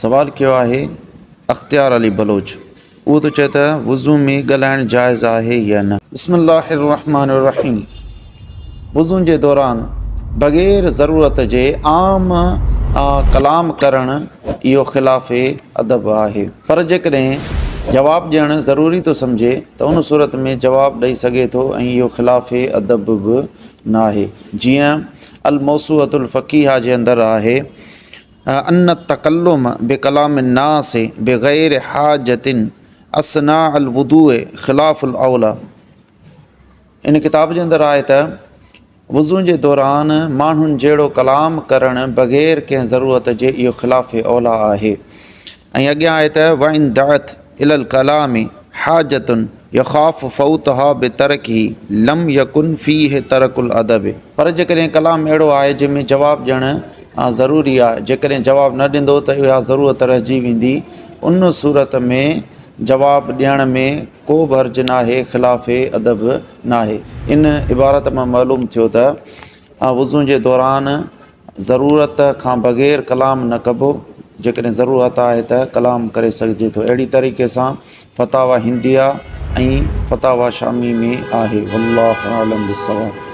سوال ڪيو آهي اختيار علي بلوچ اهو ٿو چئي ته وضو ۾ ڳالهائڻ جائز آهي يا نه؟ بسم الله الرحمن الرحيم وضو جي دوران بغير ضرورت جي عام ڪلام ڪرڻ اهو خلاف ادب آهي پر جيڪڏهن جواب ڏيڻ ضروري ٿو سمجهي ته ان صورت ۾ جواب ڏئي سگهي ٿو ۽ اهو خلاف ادب به ناهي جيئن الموسوعة الفقيهه جي اندر آهي ان التڪلم بڪلام الناس بغير حاجة اثناء الوضوء خلاف الاوليٰ ان ڪتاب جي اندر آهي ته وضو جي دوران ماڻهن جهڙو ڪلام ڪرڻ بغير ڪنهن ضرورت جي اهو خلاف اوليٰ آهي ۽ اڳيان آهي ته وان دعت الي الڪلام حاجة يخاف فوتها بترڪه لم يڪن فيه ترڪ الادب پر جيڪڏهن ڪلام اهڙو آهي جنهن ۾ جواب ڏيڻ ضروري آهي جيڪڏهن جواب نه ڏيندو ته اها ضرورت رهجي ويندي ان صورت ۾ جواب ڏيڻ ۾ ڪو به حرج ناهي خلاف ادب ناهي ان عبارت مان معلوم ٿيو ته وضو جي دوران ضرورت کان بغير ڪلام نه ڪبو، جيڪڏهن ضرورت آهي ته ڪلام ڪري سگهجي ٿو. اهڙي طريقي سان فتاويٰ هنديه ۽ فتاويٰ شامي ۾ آهي. والله اعلم بالصواب.